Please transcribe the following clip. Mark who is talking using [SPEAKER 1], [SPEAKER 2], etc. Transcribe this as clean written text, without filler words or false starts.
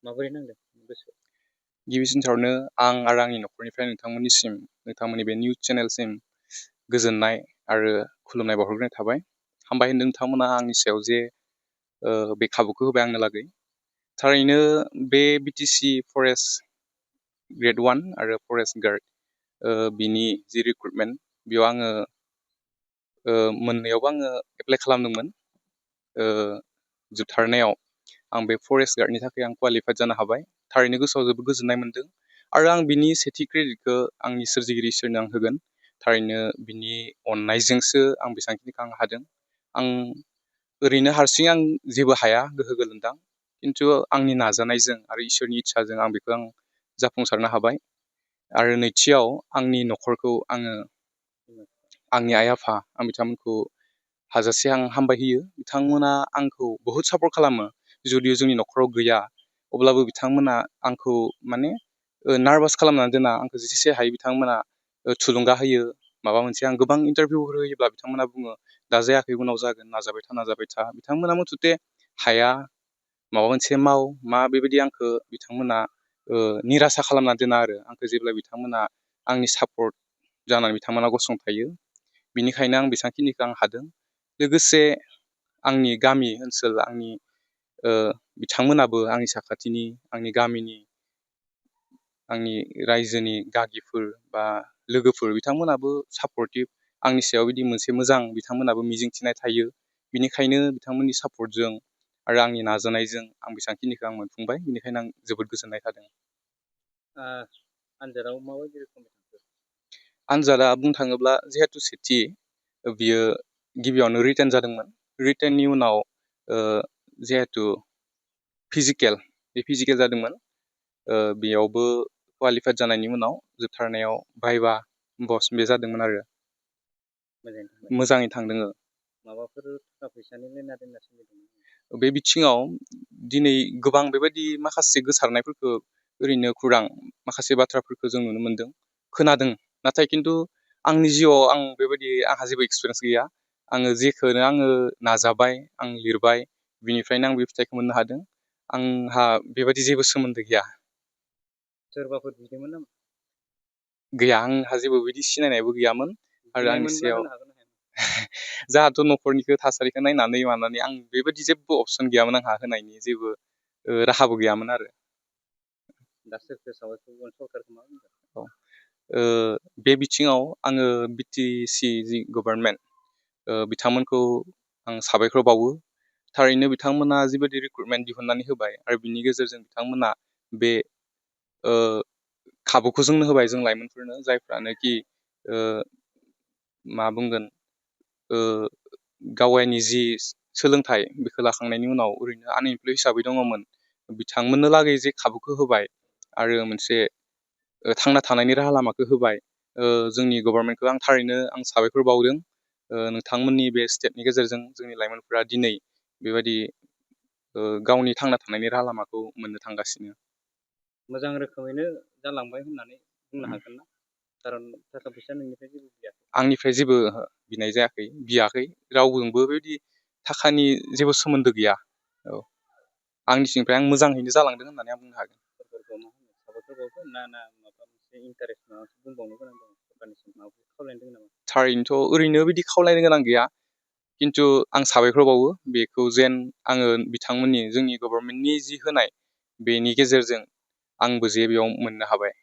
[SPEAKER 1] माबोरै नांदों गोसोआव?
[SPEAKER 2] गिबिसिनथारावनो आं आरो आंनि न'खरनिफ्राय नोंथांमोननि बे निउस चेनेलसिम गोजोननाय आरो खुलुमनाय बावहरग्रोनाय थाबाय। हामबाय होनदों नोंथांमोना आंनि सायाव जे बे खाबुखौ होबाय आंनो लागै। थारैनो बे बिटिसि फरेस्ट ग्रेड 1 आरो फरेस्ट गार्ड बिनि जि रिक्रुटमेन्ट बेयाव आङो मोननैयावबो आङो एप्लाइ खालामदोंमोन। जोबथारनायाव आं बे फरेस्ट गार्डनि थाखाय आं क्वालिफाइड जानो हाबाय। थारैनो गोसोआव जोबोद गोजोननाय मोनदों आरो आं बिनि सेथि क्रेडिटखौ आंनि सोरजिगिरि इसोरनो आं होगोन। थारैनो बिनि अननायजोंसो आं बेसेबांखिनिखौ आं हादों। आं ओरैनो हारसिं आं जेबो हाया, गोहो गोलोन्दां, खिन्थु आंनि नाजानायजों आरो इसोरनि इच्छाजों आं बेखौ जाफुंसारनो हाबाय। आरो नैथियाव आंनि न'खरखौ आङो आंनि आइ आफा आं बिथांमोनखौ हाजासे आं हामबाय होयो। बिथांमोना आंखौ बहुद सापर्ट खालामो। जुदि जोंनि न'खराव गैया अब्लाबो बिथांमोना आंखौ माने नार्भास खालामनानै दोना। आंखौ जेसे हायो बिथांमोना थुलुंगा होयो। माबा मोनसे आं गोबां इन्टारभिउफोर होयोब्ला बिथांमोना बुङो दा जायाखै उनाव जागोन, नाजाबाय था। बिथांमोना मथथे हाया, माबा मोनसे माव मा बेबायदि आंखौ बिथांमोना निरासा खालामना दोना आरो आंखौ जेब्ला बिथांमोना आंनि सापर्ट जानानै बिथांमोना गसंथायो। बिनिखायनो आं बेसेबांखिनिखौ आं हादों। लोगोसे आंनि गामि ओनसोल आंनि बिथांमोनाबो आंनि साखाथिनि आंनि गामिनि आंनि रायजोनि गागिफोर बा लोगोफोर बिथांमोनाबो सापर्टिभ आंनि सायाव बिदि मोनसे मोजां बिथांमोनाबो मिजिंथिनाय थायो। बिनिखायनो बिथांमोननि सापर्टजों आरो आंनि नाजानायजों आं बेसेबांखिनिखौ आं मोनफुंबाय। बिनिखायनो आं जोबोद गोजोननाय थादों।
[SPEAKER 1] आनजादाव माबायदि रोखोमनि थांखो?
[SPEAKER 2] आनजादा बुंनो थाङोब्ला जिहेतु सेथि बियो गिबियावनो रिटेन जादोंमोन। रिटेननि उनाव जिहेतु फिजिकेल जादोंमोन। बेयावबो क्वालिफाइड जानायनि उनाव जोबथारनायाव भाइभा बस बे जादोंमोन आरो मोजाङै थांदों।
[SPEAKER 1] माबाफोर थाखा फैसानि लेना देना सोलिदोंमोन?
[SPEAKER 2] बे बिथिङाव दिनै गोबां बेबायदि माखासे गोसारनायफोरखौ ओरैनो खुरां माखासे बाथ्राफोरखौ जों नुनो मोनदों, खोनादों। नाथाय खिन्थु आंनि जिउआव आं बेबायदि आंहा जेबो एक्सपिरियेन्स गैया। आङो जेखौनो आङो नाजाबाय, आं लिरबाय, बिनिफ्रायनो आं बे फिथाइखौ मोननो हादों। आंहा बेबायदि जेबो सोमोन्दो गैया।
[SPEAKER 1] सोरबाफोर बिदोंमोन नामा?
[SPEAKER 2] गैया, आंहा जेबो बिदि सिनायनायबो गैयामोन। आरो आंनि सायाव जाहाथ' न'खरनिखौ थासारिखौ नायनानै मानानै आं बेबायदि जेबो अपसन गैयामोन। आंहा होनायनि जेबो राहाबो गैयामोन आरो।
[SPEAKER 1] दा सोरखौ साबायखर सरकारखौ मा बुंगोन?
[SPEAKER 2] बे बिथिङाव आङो बिटिसि जि गभर्नमेन्ट बिथांमोनखौ आं साबायखर बावो। थारैनो बिथांमोना जिबायदि रिक्रुटमेन्ट दिहुननानै होबाय आरो बिनि गेजेरजों बिथांमोना बे खाबुखौ जोंनो होबाय, जों लाइमोनफोरनो, जायफ्रानोखि मा बुंगोन गावनि जि सोलोंथाइ बेखौ लाखांनायनि उनाव ओरैनो आनइमप्लय हिसाबै दङमोन। बिथांमोननो लागै जे खाबुखौ होबाय आरो मोनसे थांना थानायनि राहा लामाखौ होबाय जोंनि गभर्नमेन्टखौ आं थारैनो आं साबायखर बावदों। नोंथांमोननि बे स्टेपनि गेजेरजों जोंनि लाइमोनफोरा दिनै बेबायदि गावनि थांना थानायनि राहा लामाखौ मोननो थांगासिनो।
[SPEAKER 1] मोजां रोखोमैनो जालांबाय होननानै बुंनो हागोन ना? खारन थाखा फैसा नोंनिफ्राय जेबो बियाखै?
[SPEAKER 2] आंनिफ्राय जेबो बिनाय जायाखै, बियाखै। रावजोंबो बेबायदि थाखानि जेबो सोमोन्दो गैया। औ, आंनि सिंनिफ्राय आं मोजाङैनो जालांदों होननानै आं बुंनो हागोन।
[SPEAKER 1] सरकारखौ मा होनो साबायखर बावगोन ना माबा मोनसे इन्टारेस्ट माबाफोर बुंबावनो गोनां दं? सरकारनिसिम माबाफोर खावलायनो दङ नामा?
[SPEAKER 2] थारैनोथ' ओरैनो बिदि खावलायनो गोनां गैया, खिन्थु आं साबायखर बावो बेखौ जेन आङो बिथांमोननि जोंनि गभर्नमेन्टनि जि होनाय बेनि गेजेरजों आंबो जे बेयाव मोननो हाबाय।